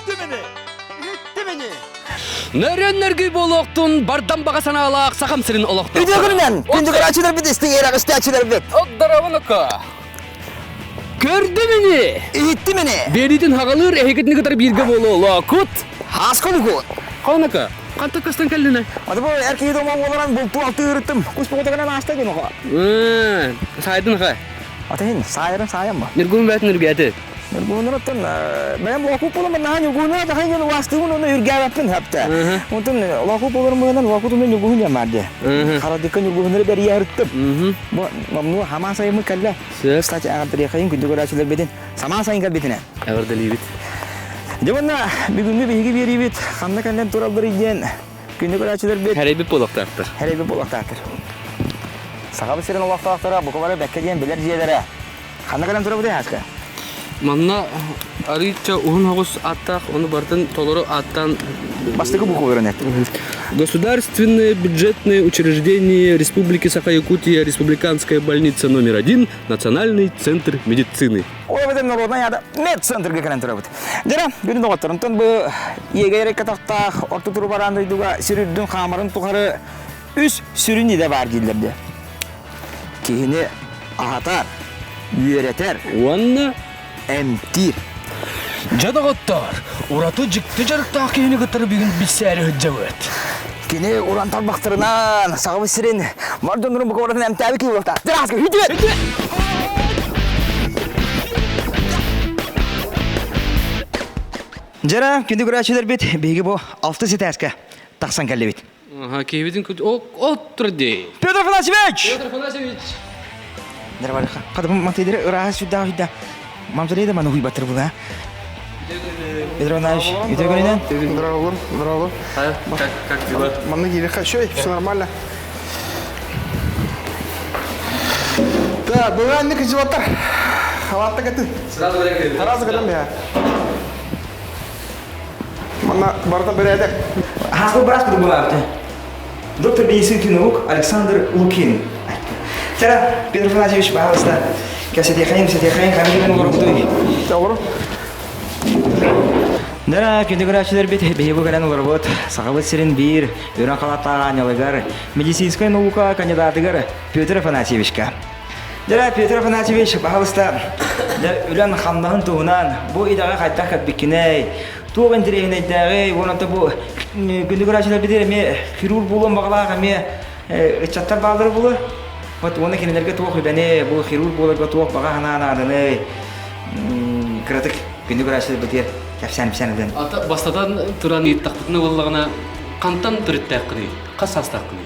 Көрдүм ини, иһиттим ини. Нөрүөн-нөргүй буолуохтун бардам баҕа санаалаах Сахам сирин олохтоохторо. Үтүө күнүнэн, күндү көрөөччүлэрбит, истиҥ иһирэх истээччилэрбит. Огдоробун око. Көрдүм ини. Иһиттим ини. Биэриитин хаҕалыыр эһигитини кытары бииргэ буолуо лоокут. Хааска лукут. Хоноко. Хантан көстөн кэллинэ? Аты бу эр киһи дома буоларан бултуу алтыы ырыттым. Кус поҕотагынан ааста дин оҕо. Саайдын ха. Атын саайарын саайан ба. Ньургун бэт нүргэти. Ньургунуттан бэйэм лоокуут буолан наһаа ньургуну тахан диэн убаастыыбын уонна үргээбэппин хапта. Онтон лоокуут буоларым быһынан лоокуут уонна ньургуһун диэн баар дии. Харадыкка ньургуһуннары бэрийэ ырыттым. Бу номнуо хамаан сайыммыт кэллэ. Кстати, аҕырдырыахайын күндү көрөөччүлэрбитин самаан сайын кэлбитинэ. Эҕэрдэлиибит. Дьэ уонна бүгүҥҥү биһиги биэриибит ханна кэлэн туралларый диэн күндү көрөөччүлэрбит Хэрэйбит буолуохтаахтар. Хэрэйбит буолуохтаахтар. Сахабыт сирин олохтоохторо бука бары бэккэ диэн билэр дьиэлэрэ Ханна кэлэн турабытый Хаска? Манна арыычча уһун оҕус ааттаах, ону барытын толору ааттаан Бастакы буква Государственное бюджетное учреждение Республики Саха-Якутия, Республиканская больница номер один, Национальный центр медицины. Ой, бөтен народная ада медцентрге кэлэн турабыт. Дьара, күнүн доҕоттор, онтон бу иэгэйэр катахтаах орто турубараан дойдуга сир үрдүн хаамарын тухары үс сүрүн идэ баар дииллэр дии. Киһини аһатар, үөрэтэр уонна эмтиир. Дьэ доҕоттоор, ураты дьикти дьарыктаах киһини кытары бүгүн билсээри сылдьабыт. Кини уран тарбахтарынан Сахабыт сирин бар дьоннорун бука эмтээбит киһи буолта. Дьараска, үтүө! Дьара, күндү көрөөччүлэрбит, биһиги бу алтыс этээскэ тахсан кэллибит. Ага, киһибитин ол дии. Петр Афанасьевич! Петр Афанасьевич! Нервалиха. Хата матыйдары ырааһа сүрдээх үйдэ. Мамзалейда маны хуйбаттыр була. Петр Иванович, үтүө күнүнэн. Здорово, здорово. Как, как дела? Манны киириэххэ үчүгэй, все нормально. Так, быгааннык животтар. Халатта кэтин. Сразу кэлэн Сразу кэлэн бэһэ. Манна барыта бэрээдэк. Хаспы быраас курдук буолаабыт. Доктор медицинских наук Александр Лукин. Тара, Петр Афанасьевич, пожалуйста, кэсэтиэхэйин, кэсэтиэхэйин, хамыгын олорбутуй. Олору. Дара, күндү көрөөччүлэрбит, биһиги бу кэлэн олоробут. Сахабыт сирин биир үрэн халаттаах аанньалыгар, медицинскэй наука кандидатыгар Петр Афанасьевичка. Дьэ, Петр Афанасьевич, баһалыста, дьэ, үлэн-хамнаһын туһунан бу идэҕэ хайдах кэлбиккиний, туох интэриэһинэйдээҕий, уонна бу күндү көрөөччүлэрбитигэр эмиэ хирург буолуон баҕалаах эмиэ ыччаттар бааллара буолуо. Вот уонна кинилэргэ туох үбэни, бу хирург буоларга туох баҕа санаа нааданый, кыратык күндү көрөөччүлэрбитигэр кэпсээн-ипсээн ылыан. Ата бастатан туран ыйыттахпытына буоллаҕына, хантан төрүттээххиний, хас саастааххыный?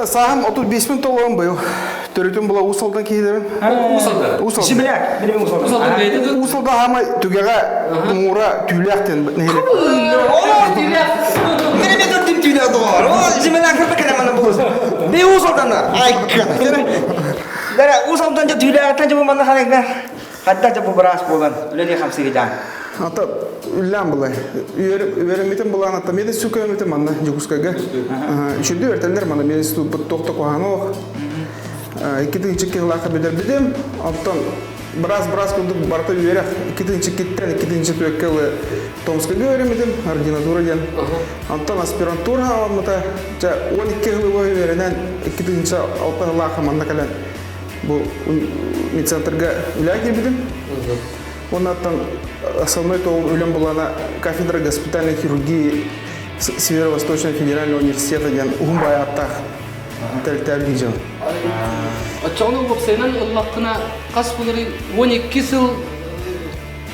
Сааһым 35 толорон быйыл. Төрүтүм була Уус Алдан киһилэрин. Уус Алдан. Уус Алдан. Сибиляк, билим Уус Алдан. Уус Алдан бэйэтэ Уус Алдан хаамай түгэҕэ муура түүлээх диэн нэһилиэк. Олор түүлээх. Мин эмиэ төрдүм түүлээх доҕор. О, Сибиляк кырта кэлэммин булус. Би Уус Алданна. Ай, Дара Уус Алдан дьэ түүлээхтэн дьэ бу манна ханыгна. Хадда дьэ бу быраас буолан үлэлии хамсыы дьаан. Ата үллээн булай. Үөрэммитим булаан ата мединститутка үөрэммитим манна Дьокуускайга. Үчүгэй үөрэтэллэр манна мединститут туох да куһаҕана суох. Икки тыһыынча киһилаахха бүтэрбитим. Оттон быраас-быраас курдук барыта үөрэх. Икки тыһыынча икки тыһыынча түөккэ ылы Томскайга үөрэммитим, ординатура диэн. Онтон аспирантура аламмыта. Дьэ, 12 сыл үөрэнэн, 2 тыһыынча 6 сыллаахха манна кэлэн бу медцентрга үлэҕэ киирбитим. Уонна основной тоҕум үлэм булана кафедра госпитальной хирургии Северо-Восточного федерального университета диэн уһун баай ааттаах тэрилтэбит дьон. Оччоҕуна уопсайынан ыллаххына хас булары 12 сыл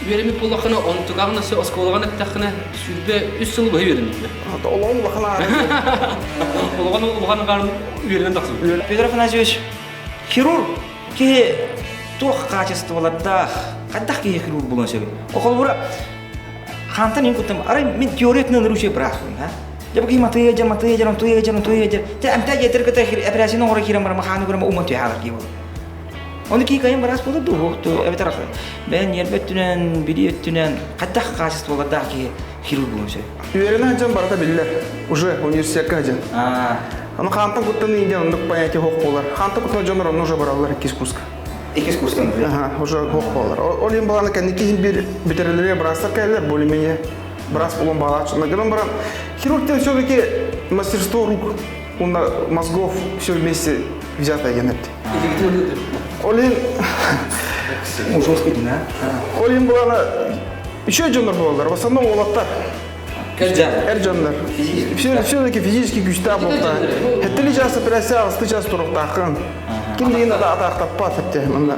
үөрэммит буоллаххына онтугаҕын өссө оскуолаҕын эттэххинэ 23 сыл быһа үөрэммит. Олоҕун улахан аарын. Олоҕун улахан аарын үөрэнэн тахсыбыт. Петр Афанасьевич, хирург киһи туох хаачыстыбалардаах, хайдах киһи хирург буолуон сөбүй? Холобура, хантан ин куттам, арай мин теориятынан ыручай быраахпын, ha? Дьэ бу киһи матыйа дьэ матыйа дьэ онтуйа дьэ онтуйа дьэ дьэ эмтэ дьэ кыта операцияны оҥоро киирэн баран махааны көрөн уман түһэ киһи буолар. Оны киһи кайын быраас буолар дуу, эбэтэр бэйэн ньиэрбэ өттүнэн, билии өттүнэн хайдах хаачыстыбалардаах киһи хирург буолуон сөбүй? Үөрэнэ сылдьан барыта биллэр. Уже университекка сылдьан. Аны хаантан куттан индиан оннук понятие суох буолар. Хаантан куттан дьоннор онно уже бараллар иккис курска. Иккис курстан. Ага, уже ох болар. Ол ең баланы кәнеки хин бир битерелерге брастар кәлер, более-менее брас болон балач. Награн баран хирургтен все-таки мастерство рук, онда мозгов все вместе взято енепти. Ол ең Жестко да? Ол ең баланы еще дьоннор буолаллар, в основном уолаттар. Эр дьоннор. Все-таки физически күүстээх буолта. Хэттили час операция аҕысты час туруктааххын. Ким деген ата атаахтаппат эпте. Манна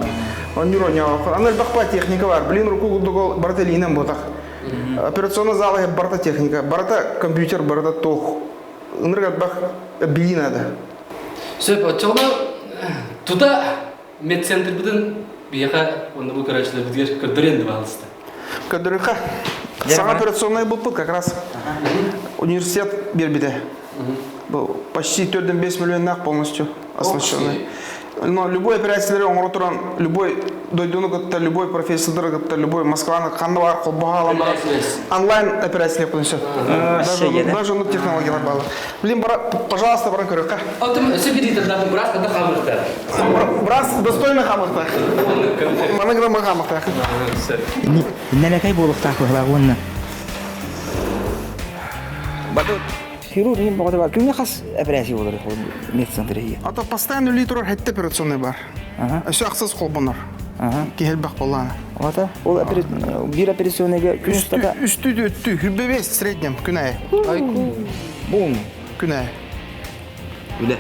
оннюр оньоохун. Аны элбэхпа техника бар. Блин, руку курдук барыта илиинэн буотах. Операционный зал барыта техника, барыта компьютер, барыта туох. Ынырык элбэх билии надо. Сөп, оччоҕуна тута медцентрбытын биһиэхэ онно бу көрөөччүлэрбитигэр көрдөрүөн да баалыста. Көрдөрүөххэ. Саҥа операционнай булпут как раз университет биэрбитэ. Бу почти 4,5 миллионнаах полностью оснащенный. Но любой операциялары оҥоро туран, любой дойдуну кытта, любой профессордары кытта, любой Москваны ханна баар холбоһо алан баран онлайн операция сөп. Даже, даже оннук технологиялар баалар. Блин, пожалуйста, баран көрүөххэ. Алтым өсө бириитэрдаах быраас хата хаамырта. Быраас достойно хаамырта. Маны гына хаамырта. Нэлэкэй буолуохтаах быһылаах уонна. Хирург бөҕөтө бар. Күҥҥэ хас операция болар медцентр иһи? А то постоянно үлии турар хэтте операционный бар. Өссө ахсыз холбонор. Киһи элбэх буоллаана. Ата, ол биир операционныйга күн устата Үстүү өттүү, хүрбэ в среднем күн айы. Бум. Күн айы. Үлэ.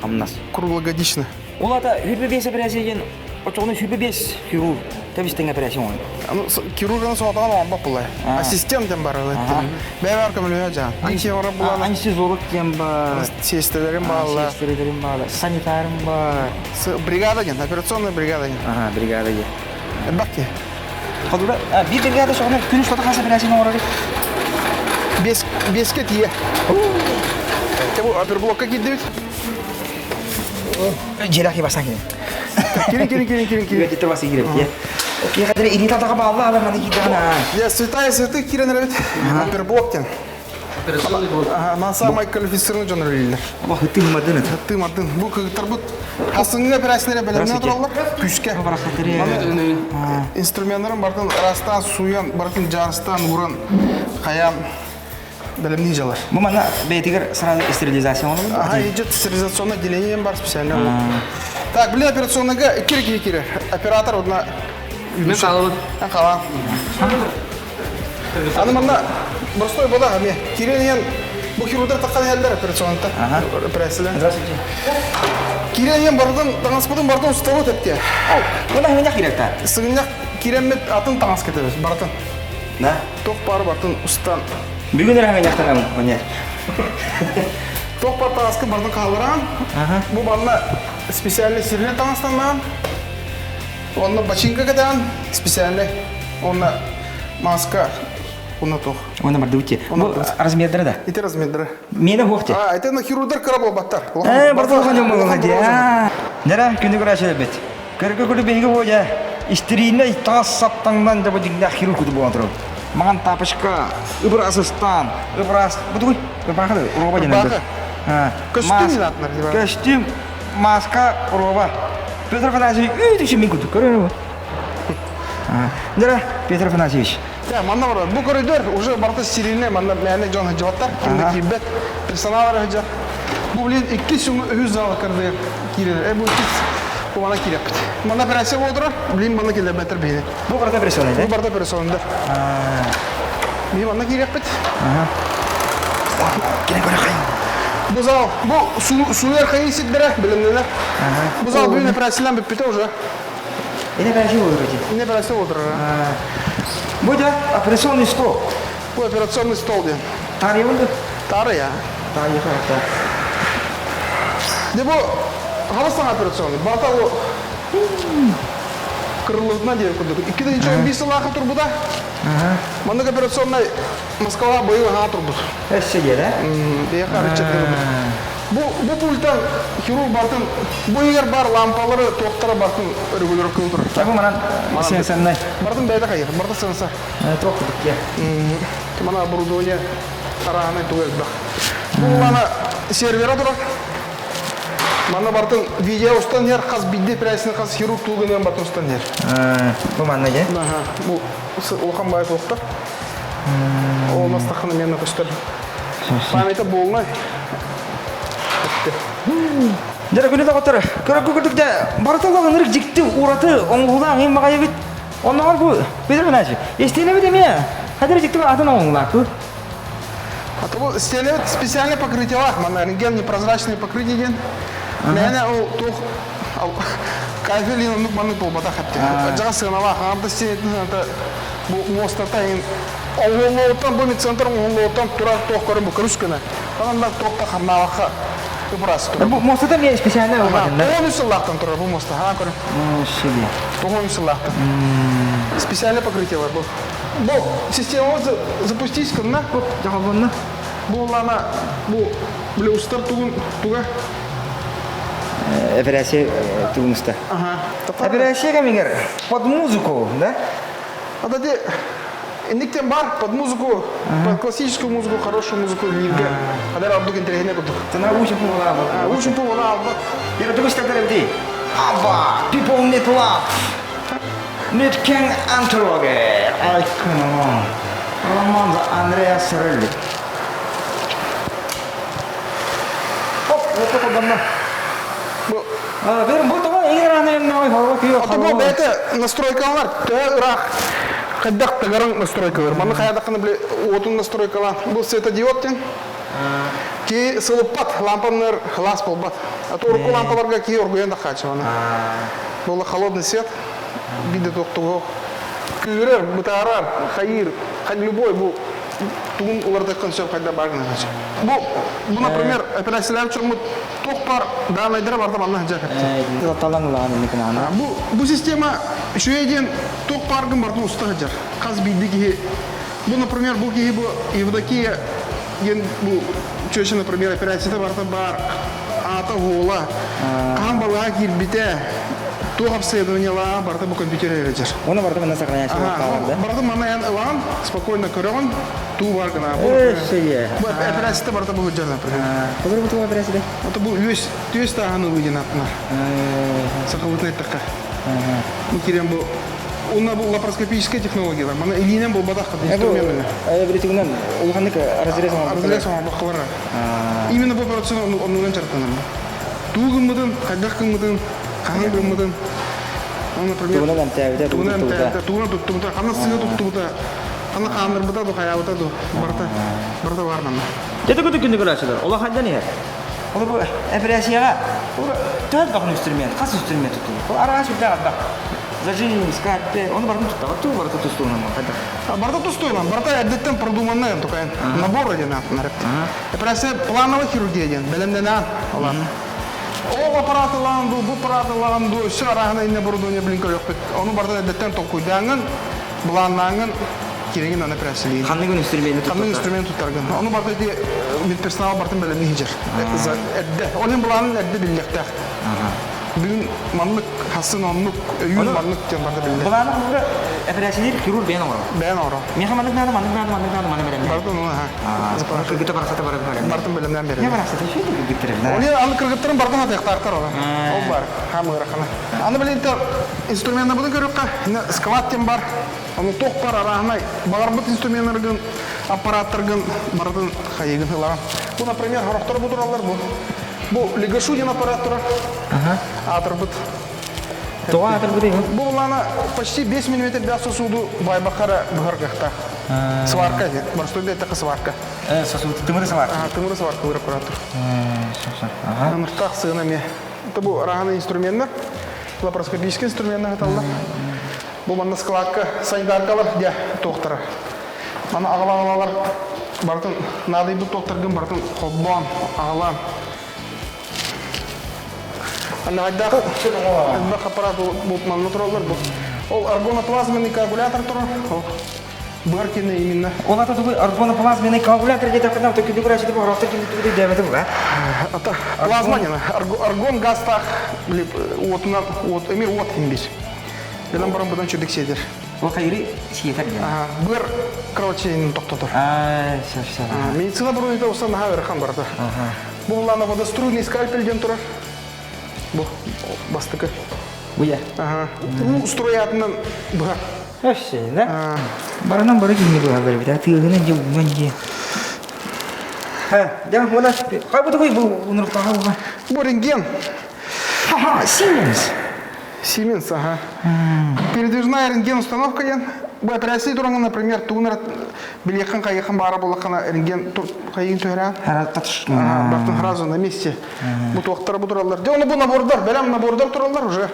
Хамнас. Круглогодично. Ол ата хүрбэ бес операция диэн очоҕуна хүрбэ бес хирург тэбистең операция оҥорор. Аны хирурганы соҕотоҕун оҥорбот булай. Ассистент диэн бар Бэйбар көмөлөһө жаан. Анкиора булан Анестезиолог диэн бар. Сиэстэлэрин баалла. Сиэстэлэрин баалла. Санитарым бар. Бригада диэн, операционная бригада диэн. Ага, бригада диэн. Бакки. Холура, биир бригада соҕуна күн устата хас операцияны оҥорор? Бес, беске тиийэ. Бу оперблокка киирдибит. Дьиэлээх бастан кирин. Кирин, кирин, кирин, кирин, кирин. Үөтүттэр басы кирин. Окей, хадыр илии татаға баалла ала маны киирдэҕин Я святая святых кирен эрэбит. Оперблок диэн. Операционный блок. Ага, ман самай квалифицированный дьон үлэлииллэр. Бу хытыы мадын это. Хытыы мадын. Бу кыгыттарбыт хасыҥҥы операциялары бэлэмнээн тураллар. Күскэ. Инструменттарын бартын растан суйан, бартын жарыстан уран, хаян бэлэмнии дьалар. Бу манна бэйэтигэр сразу стерилизация оҥоробут. Ага, идет стерилизационное отделение бар специально. Так, блин, операционныйга кире кире кире. Оператор одна Мен хаалабын. Хаалан. Аны манна простой бода ме кирен бу хирургдар таққан хәлләр операционта. Операциялар. Здравствуйте. Кирен бардын, таҥаспытын бардын устабыт эпте. Мына хымынях киректа. Сыгынньах киреммит атын таҥас кетебит бартын. Да. Туох баар бартын устан. Бүгүн эрэ хымыньахтанабын, онер. Туох бар таҥаскы бартын хааллараан. Бу манна специальный сиринэн таҥастаннаан. Онно бачинка кэтээн специальный. Онно маска Онно туох. Онно бардыбыт Бу размердары да. Ити размердары. Миэнэ хуохте. А, это на хирурдар кыра буолбаттар. Э, барда улахан дьон буолуҥа дии. Нера, күнү көрөөчү эбит. Көргө көрү биһиги буоя истириинэй таас саптаҥнан дьабы дьиҥнээх хирург куту буолан турабыт. Маҥан тапочка, ыбырасыстаан, ыбырас, бу ырбаахы роба диэн Көстүүм Көстүүм, маска, роба. Петр Афанасьевич, үй мин курдук көрөр Нера, Петр Афанасьевич. Я, манна бар. Бу коридор уже барыта стерильный, манна мээнэ дьон сылдьыбаттар, ким да киирбэт. Персонал эрэ сылдьар. Бу, блин, иккис үһүс зал кырдыгар киирэр. Э, бу иккис бу мана киирэппит. Манна операция буолдура, блин, манна киллэрбэттэр биһини. Бу барыта операционный, да? Бу барыта операционный. Биһи манна киириэхпит. Кире көрө хайын. Бу зал, бу сууйар хайыы сирдэрэ билиннилэр. Бу зал бүгүн операциялаан бүппүтэ уже. Это операция буолар эти. Не операция буолар. Бу да операционный стол. Бу операционный стол диэн. Таарыйабын да? Таарыйа. Таарыйа Де бу халыстан операционный. Бата бу кырылыбытынан диэн курдук. Икки тыһыынча биир сыллаахха турбута. Маннык операционный Москваҕа быйыл аһаа турбут. Өссө диэ, да? Биһиэхэ арычча турбут. Бу бу пультан хирург бартын бу иһигэр бар лампалары туохтара бартын регулировкалыы турар. Бу манан сенсорнай. Бартын бэйэтэ хайыр, барта сенсор. Туох курдук диэ. Мана оборудование арааһынай тугу элбэх. Бу улаана сервера турар. Манна бартын видео устан иһэр хас биирдии операцияны хас хирург тугунан бартын устан иһэр. Бу манна дьэ? Аха. Бу улахан баай туохтар. Ол мастаххына миэнэ көстөр. Памята полная. Дьэ күнү доҕоттор, көрөргө курдук да барыта улахан дьикти ураты оҥоһуулаах иҥ баҕайыбыт. Оннооҕор бу Петр Афанасьевич, истиэнэбит эмиэ хадыр дьикти атын оҥоһуулаах дуу? А то бу стенебит специальное покрытиелаах, манна рентген непрозрачное покрытие диэн. Мээнэ ол туох кафелин оннук маннык буолбатах этте. Дьаҕа сыаналаах, аҥарда стенетин сыаната бу муостата иһин оҥоһуллуоттан бу медцентр оҥоһуллуоттан турар туох көрөн бу көрүс гына. Онон да туох да хамнаабакка ыпырас турар. Бу муостата эмиэ специальный ага, 13 сыллаахтан турар бу муоста. Хаан көрүн. 13 сыллаахтан. Специальное покрытие бар бу. Бу системаны запустить гынна. Дьаһалланна. Бу лана бу бile устар тугун туга Операция тугун уста. Ага. Операция кэмигэр под музыку, да? А де инниктен бар под музыку, под классическую музыку, хорошую музыку лирге. Адар ордук интересіне курдук. Тына учим пула албат. Учим пула албат. Яра тугу истердер эбди. Аба, people need love. Need King Antroge. Ay come Romanza Andrea Sorelli. Оп, вот это давно. Бер бу тоҕо Ото бу бэйэтэ настройкалар төһө ыраах хайдах тыгарын настройкалар. Манна хайадаххына били уотун настройкалаан. Бу светодиод диэн. Ки сылыппат, лампаннар хылаас буолбат. А то урукку лампаларга ки оргуйан да хаачыбана. Була холодный свет, биде туохтугу күүрэр, бытаарар, хайыр, любой бу тугун улардыккын сөп хайда баргын Бу, бу, например, операциялар чоңмут туох бар даанайдара барда манна сылдьар. Бу, бу система үчүгэй диэн туох бааргын бартын уста сылдьар. Хас биирдии киһи бу, например, бу киһи бу Евдокия диэн бу чүөчэ, например, операцията барыта баар аата уола, хаһан балыга киирбитэ, туох обследованиелааҕа барыта бу компьютер эрэ Оны барыта манна сохраняющий да? Барыта манна эн ылаҕын, спокойно көрөҕүн, туу бар гына. Бу операцията барыта бу сылдьар, например. Колор бу туга операция? Это бу үөс түөс тааһын ылыы диэн аттынар. Сахалытын эттэххэ. Бу кирен бу Уна бу лапароскопическая технологиялар. Мана илиинэн буолбатах инструменттары. Биритигинен улаханнык разрез Разрез оҥорбокколар. Именно бу операцияны оннунан дьарыктанар. Туу гыммытын, хайдах гыммытын, хаһан гыммытын. Например, тугунан эмтээбитэ, тугунан эмтээбитэ, тугунан туттубута, ханна сыһа туттубута, ханна хааннарбыта ду, хайаабыта ду, барыта, барыта бар манна. Дьэ күтүк күндү көрөөчүлэр, улахан иһэр. Ол бу эпэрээссийэҕэ төһө элбэх инструмент, хас инструмент туттулар? Ол араас үрдээх элбэх. Зажим, скальпель, оны барытын туттаҕа, туу барыта тустуунан хайдах? Барыта тустуунан, барыта эрдэттэн продуманный тукайын. Набор диэн ааттанар. Операция плановая хирургия диэн, бэлэмнэнэн олар. Ол аппарат ылаан дуу, бу аппарат ылаан дуу, өссө арааһына инне оборудование блин көрүөхпүт. Ону барыта эрдэттэн толкуйдааҥҥын, былааннааҥҥын кииригин аны операциялыыр. Ханнык инструмент туттар? Ханнык инструмент туттаргын. Ону барыта ити медперсонал барытын бэлэмни иһдьэр. Эрдэ. Ол иһин былаанын эрдэ биллиэхтээх. Бүгүн маннык, хассын оннук, өйүүн маннык диэн барыта биллэр. Былааны холобура эпэрээссийэлиир хирург бэйэн оҥорор. Бэйэн оҥорор. Миэхэ маннык наада, маннык наада, маннык наада, маны бэлэмнээн. Барытын ону аха. Кыргыта барахсата барытын бэлэмнээн. Барытын бэлэмнээн биэрэр. Не барахсата, еще кыргыттар. Ол аны кыргыттарын барытын атыахтаахтар ону. Ол бар, хаамыырахана. Аны билин инструменнабытын көрүөххэ, склад диэн бар. Ону туох бар арааһынай баҕарбыт инструменнаргын, аппараттаргын барытын хайыгын ылаҕын. Бу, например, сорохтор бу тураллар бу. Бу Легашу диэн аппарат турар. Аатырбыт. Тоҕо аатырбытый бу? Бу былаана почти 5 миллиметрдээх сосуду байбахара быһар кыахтаах. Сварка диэн. Боростуой эттэххэ сварка. Сосуд тымыры сварка. Тымыры сваркалыыр аппарат. Ыныртаах сыана эмиэ. Это бу арааһынай инструменнар. Лапароскопический инструменнар аталлар. Бу манна складка санитаркалар дьэ туохтара. Маны аҕала-аҕалалар барытын наадыйбыт туохтаргын барытын холбоон, аҕалаан. Аннагайдаах элбэх аппарат бу манна тураллар бу. Ол аргоноплазменный коагулятор турар. Ол быар киэнэ именно. Ол ата тугуй аргоноплазменный коагулятор диэтэххинэ то күндү көрөөчү бу хорохтор ким тугу диэбэтэ бу Ата плазма не аргон газтаах уотунан уот эмир уот химбис. Билэн баран быдан чүдүк сиэтэр. Ол хайыры сиэтэр диэн. Быар кровотечениени тохтотор. Все, все. Медицина бронета усан наһаа ыарахан барыта. Бу булаана водоструйный скальпель диэн турар. Бу бастакы. Буя. Ага. Уу строятынан быһа. Өссө, да? Барынан бары киһини быһа бербит. Тыыгынан же уунан же. Ха, да, ула. Хай бу такой бу унуруктаха буга. Бу рентген. Ха-ха, Siemens. Siemens, ага. Передвижная рентген-установка диэн. Бу операция тураҥҥа, например, тугун билиэххин хайыаххын баара буоллаххына рентген хайыын түһэрэн. Бартын сразу на месте. Бу туохтара бу тураллар. Дьэ, оны бу набордар, бэлэм набордар тураллар уже.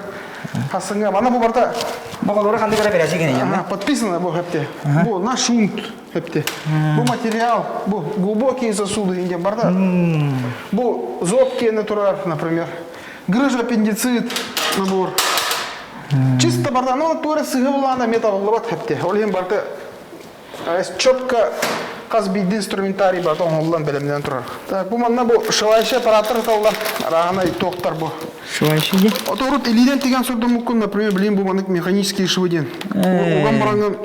Хасыңа, мана бу барта Боголору ханнык эрэ операция генеян, Подписано бу хепте. Бу на шунт хепте. Бу материал, бу глубокие сосуды инден барда. Бу зоб кені турар, например. Грыжа аппендицит набор. Чисто барда, ну тура сыгы булана металлабат хепте. Ол иһин барта четко хас биирдии инструментарий барта оҥоһуллан бэлэмнэнэн турар. Так, бу манна бу шивайши аппараттар ыталлар, арааһынай туохтар бу. Шивайши де? Ото урут илиинэн тигэн сурдуммуккун, например, билин бу маннык механический швы диэн. Уган бараҥҥын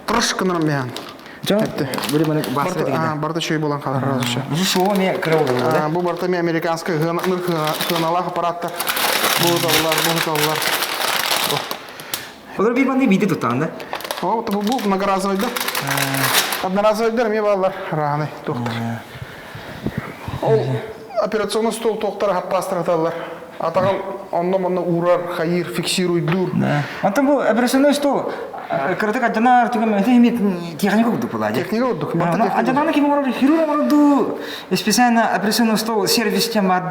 тырыш гынарым бэһэн. Барта чөй буолан хаалар разышы. Бу шоу ме кыра буолар. Бу барта ме американскай хыаналаах аппараттар. Бу ыталлар, бу ыталлар. Олор биир маннык биирдэ туттаҕын да? О, бу бу многоразовайдар. Одноразовайдар эмиэ бааллар рааны туохтар. Ол операционный стол туохтар хаппаастар аталлар. Атаҕын онно-манна уурар, хайыыр, фиксируйдуур. Онтон бу операционный стол кыратык адьанаар түгэн эмиэ техника курдук буолаа. Техника курдук. Адьанааны ким оҥорор? Хирург оҥорордуу специально операционный стол сервис тем баар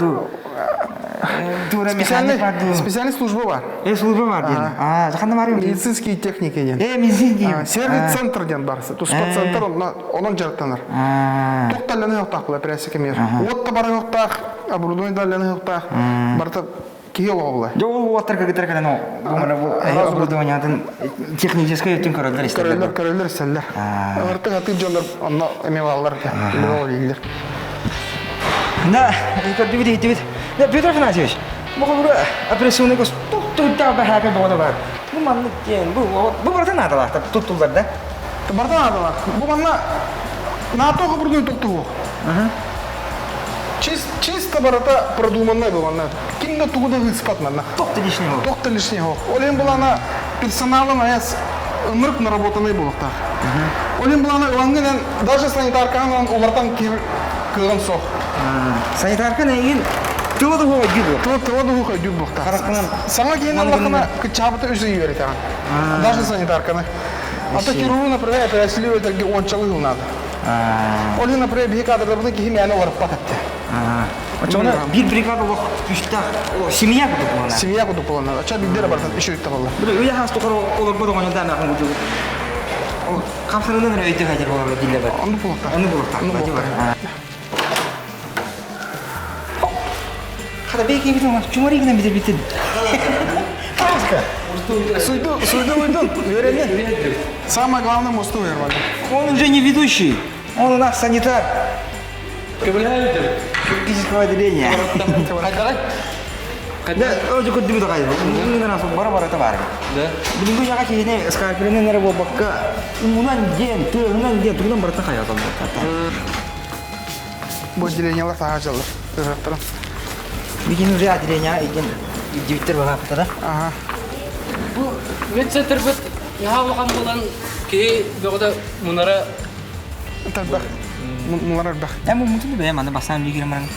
Специальный, специальный служба бар. Э, служба бар диэн. А, ханна бар Медицинские техники диэн. Э, медицинский. Сервис центр диэн бар. Туспа центр онон дьарыктанар. Туох талланы хуктаах була операция кемер. Уот та бары хуктаах, оборудование талланы хуктаах. Барыта киһи олоҕо була. Дьэ ол уоттар кыргыттар кэлэн бу оборудованиятын техническэй өттүн көрөллөр истэллэр. Көрөллөр, көрөллөр истэллэр. Артык атыыр дьоннор онно эмиэ бааллар. Үлэлииллэр. Да, көрдүбүт иһиттибит. Да, Петр Афанасьевич, бу холура операционный кос туттуйдаах бэһээкэ боҕото бар. Бу маннык диэн, бу бу барыта наадалаах туттуллар да? Барыта наадалаах. Бу манна НАТО оборудование туттуһуох. Чисто барыта продуманный бу манна. Ким да тугу да ыыспат манна. Туох да лишний ол. Туох да лишний ол. Ол иһин булана персоналын аяс ынырык наработанный буолуохтаах. Ол иһин булана ылаҥҥынан даже санитаркаҕын улартан кыаҕын суох. Санитарка эйигин тыла да хуга өйдүүр буолуохтаах. Тыла тыла да хуга өйдүүр буолуохтаах. Хараххынан Саҥа киһини ыллаххына кыччаабыта үс ый үөрэтэҕин. Даже санитарканы. А то хирургу, например, операциялыы үөрэтэргэ уончалыы сыл наада. Ол иһин, например, биһи кадрдарбытын киһи мээнэ уларыппат этэ. Оччоҕуна биир бригада олох күүстээх семья курдук буолана. Семья курдук буолана. Оччо биирдэ эрэ барытын үчүгэй табаллар. Били үйэ хаас тухары олорбот оҕонньор да эмээхин курдук хамсанынан эрэ өйдөөх эдэр буолар дииллэр бэр. Оннук буолуохтаах. Оннук буолуохтаах. Оннук буолуохтаах. Хата бэйи киһибитин чумари гынан бүтэрбитин. Таска. Суйду, суйду уйдун, үөрэнин. Самое главное мосту уйрвали. Он уже не ведущий, он у нас санитар. Хирургического отделения. Да, ол көрдүбүт аҕай. Бара-бара бар. Да. Билиҥҥи үйэҕэ киһини скальперинэн эрэ буолбакка, уунан диэн, тыаһынан диэн, тугунан барыта хайаталлар. Бу отделениелар таһаа дьаллар. Ыһыахтарын. Билигин уже отделение игин илдьибиттэр балааппыта да. Ага. Бу медцентрбыт наһаа улахан буолан киһи бөҕөтө мунара Элбэх. Мунар элбэх. Э муммутун бэйэм аны бастаан биир баран.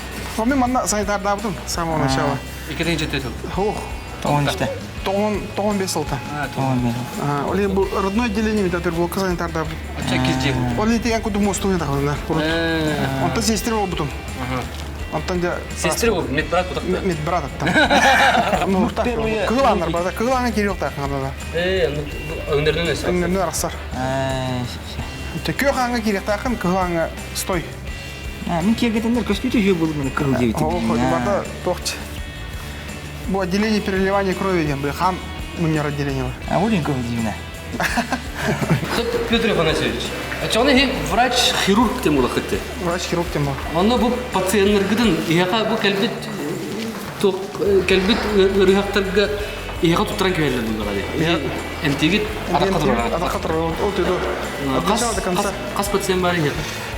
Мен манна санитардаабытым с самого начала. Иккитин жети сыл. Ох. Тоҕон үстэ. Тоҕон тоҕон бес сылта. Тоҕон бес. Ол иһин бу родной отделение метатерблокка санитардаабыт. Оччо иккис дьиэ. Ол иһин тигэн кудум мостугун тахалынар. Онтон сестра болбутум. Онтон дьэ Сестра бол, медбрат бутахта. Медбрат аттан. Ну, кыылааннар барда. Кыылааннар кириохтаах ханада. Э, өңнөрүнөн өсөр. Өңнөрүнөн арахсар. Күөх ааҥҥа киириэхтээххин, кыһыл ааҥҥа стой. Мин киэргэтэннэр көстүүтэ үһү буолуп мені кыһыл диэбитим. Барда туохча. Бу отделение переливания крови диэн бу хаан мунньар отделение бар. А вот кыһыл диибинэ. Петр Афанасьевич, очоҕуна иһи врач-хирург тем улахытты. Врач-хирург тем була. Онно бу пациеннаргытын иһэхэ бу кэлбит туох кэлбит ыарыһахтарга иһэхэ туттаран кэбиһэллэр буллаҕа дии. Эмтиигит атахха турар. Атахха турар. Ол түдө. Хас, хас пациент бар иһэхэ?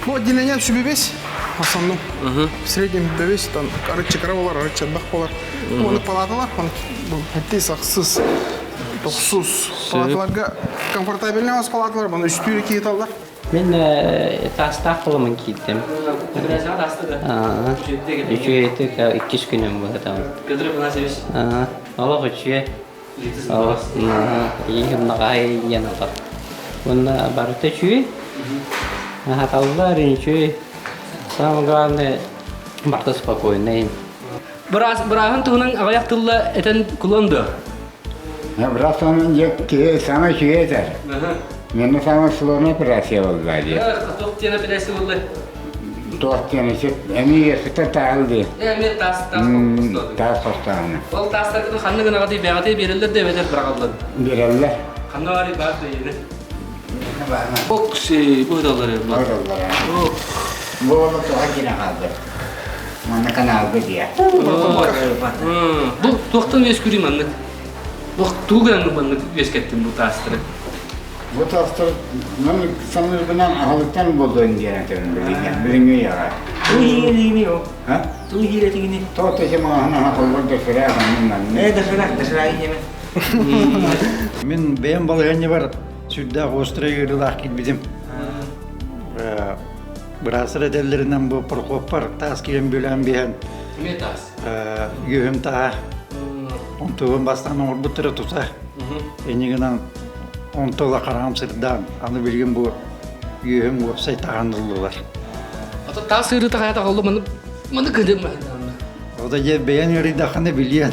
Бу отделение сүбэбес. основном. В среднем бэбис там арыччы кыра болар, арыччы элбэх болар. Оны палаталар, хеттис ахсыс, тохсус. Палаталарга комфортабельный бас палаталар, бұны үстүүрі киеталар. Мин таастаах буоламмын киирдим. Операцияҕа таста да? Үчүгэйдик иккис күнүм быһытам. Петр Афанасьевич. Олох үчүгэй. Олох ийин диэн олох. Уонна барыта үчүгэй. Аһаталлар үчүгэй. Самое главное, барыта спокойный. Быраас, бырааһын туһунан аҕыйах тылла этэн кулуон дуо? Быраас туһунан дьэ киһи саҥа үчүгэй этэр. Миэнэ саамай сложная операция буолла дии. Туох диэн операция буолла? Туох диэн эмиэ сытар тааһыл дии. Эмиэ таас таас Таас хостооһуна. Ол таастаргытын ханна гынаҕытый бэҕэтий биэрэллэр да эбэтэр быраҕаллар? Биэрэллэр. Ханна баарый баар да Окси, бу ыдаллар. Бу оҕо тоҕо киирэн хаалбыт. Манна каналга диэ. Бу туохтан үөскүүрүй маннык? Бу тугу гынан маннык үөскэттин бу таастары? Бу таастар маны саныырбынан аһылыктан буолуон диэн этэрин билигин билиҥҥи үйэҕэ. Туу иһиини о. А? Туу иһиирэтигини. Тоҕо тэсэ маҥаһын аха толбор доширак манны манны. Э доширак, доширак иһиэмэ. Мин бэйэм балаһыанньабар сүрдээх острай ыарыылаах киирбитим. Быраастар этэллэринэн бу Прокоппар таас киирэн бүлээн биһэн Эмиэ таас. үөһүм тааһа. Онтубун бастаан оҥорбуттара тута. Инньэ гынан онто ыла хараҕым сырдаан, аны билигин бу үөһүм уопсай тааһын ыллылар. Ото таас ыарыыта хайата холлу маны маны кыдым Ота дьэ бэйэн ыарыйдаххына билиэн.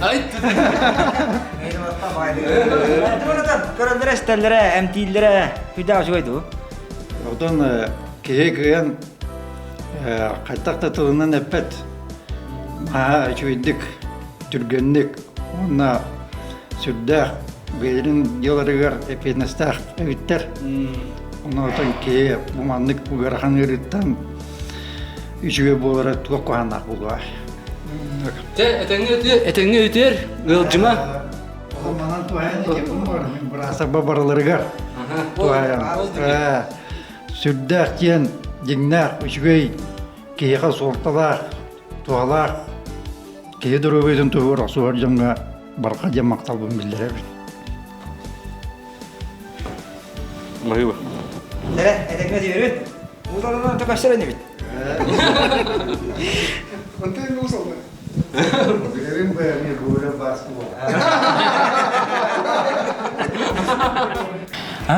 Көрөллөрө, истэллэрэ, эмтииллэрэ сүрдээх үчүгэй дуу? Отон киһи кыайан хайдах да тылынан эппэт. Наһаа үчүгэйдик, түргэнник уонна сүрдээх бэйэлэрин дьыаларыгар эппиэтинэстээх эбиттэр. Онон отон киһи бу маннык ыарахан ыарыыттан үчүгэй буолара туох куһааннаах буолуо. Дьэ, этэҥҥэ үтүөр, этэҥҥэ үтүөр, ыалдьыма. Ол манан туһайан этиэхпин баҕарабын быраасарба барыларыгар туһайан. Сүрдээх диэн дьиҥнээх үчүгэй киһиэхэ суолталаах, туһалаах киһи доруобуйатын туһугар охсуһар дьоҥҥо барҕа диэн махталбын биллэрэбин. Баһыыба. Эрэ, этэҥҥэ үтүөрүн. Ууталынан төкөссөр инибит. Онтон уусалла. Билэрим бэйэми буурэ баас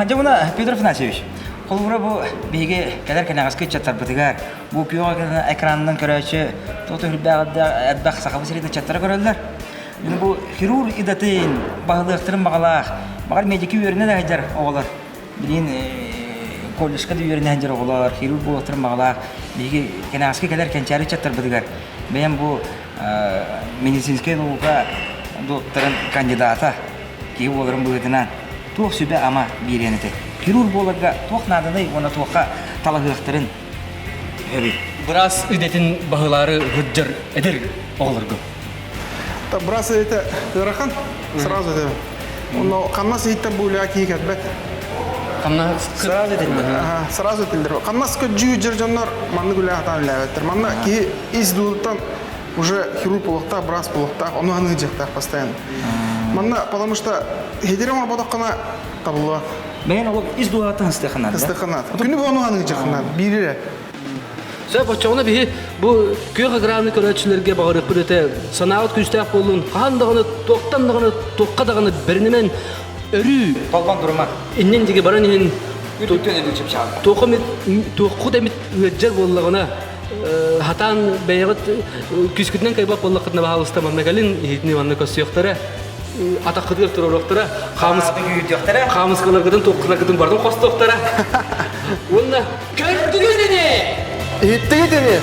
Дьэ муна Петр Афанасьевич, холобура бу биһиги кэлэр кэнэҕэски ыччаттарбытыгар бу күөх экранынан көрөөччү туох үрдээх элбэх сахабы сирин ыччаттара көрөллөр. Мин бу хирург идэтин баһылыахтарын баҕалаах, баҕар медики үөрэнэ да сылдьар оҕолор билигин колледжка да үөрэнэ сылдьар оҕолор, хирург буолуохтарын баҕалаах биһиги кэнэҕэски кэлэр кэнчээри ыччаттарбытыгар бэйэм бу медицинскэй наука докторын кандидата киһи буоларын быһыытынан туох сүбэ-ама биэриэн этэй? Хирург буоларга туох нааданый уонна туохха талаһыахтарын эбит? Быраас идэтин баһылаары сылдьар эдэр оҕолорго. Быраас идэтэ ыарахан, сразу этэ. Онно хамнас иһиттэн бу үлэҕэ киһи кэлбэт. Хамнас сразу этиллэр. Сразу этиллэр. Хамнас көдьүү дьэр дьоннор маннык үлэҕэ хатаан үлэлээбэттэр. Манна киһи ис дуулуттан уже хирург буолуохтаах, быраас буолуохтаах, ону аныыр дьиэхтээх постоянно. Манна потому что хедере оҥорботоххуна табыллыбат. Бэйэн ол ис дууһаттан ыстыаханат. Ыстыаханат. Күнү ону аныыр дьиэххинат. Биир эрэ. Сөп, оччоҕуна биһи бу күөх экраны көрөөччүлэргэ баҕарыахпыт этэ. Санааҕыт күүстээх буоллун, хаһан даҕаны, туохтан даҕаны, туохха даҕаны бэринимэн өрүү Толбон турума. Иннин диги баран иһин Үтүктэн өлүү чыпчаалга. туохха эмит туоххут эмит ыалдьар буоллаҕына хатаан бэйэҕит күүскүтүнэн кайбат буоллаххытына баһаалыста манна кэлин иһитини манна көрсүөхтэрэ атаххытыгар туруоруохтара хаамыс күүрдүөхтэрэ хаамыскаларгытын туоххутаргытын барытын хостуохтара уонна көрдүгүт ини Иһиттигит ини?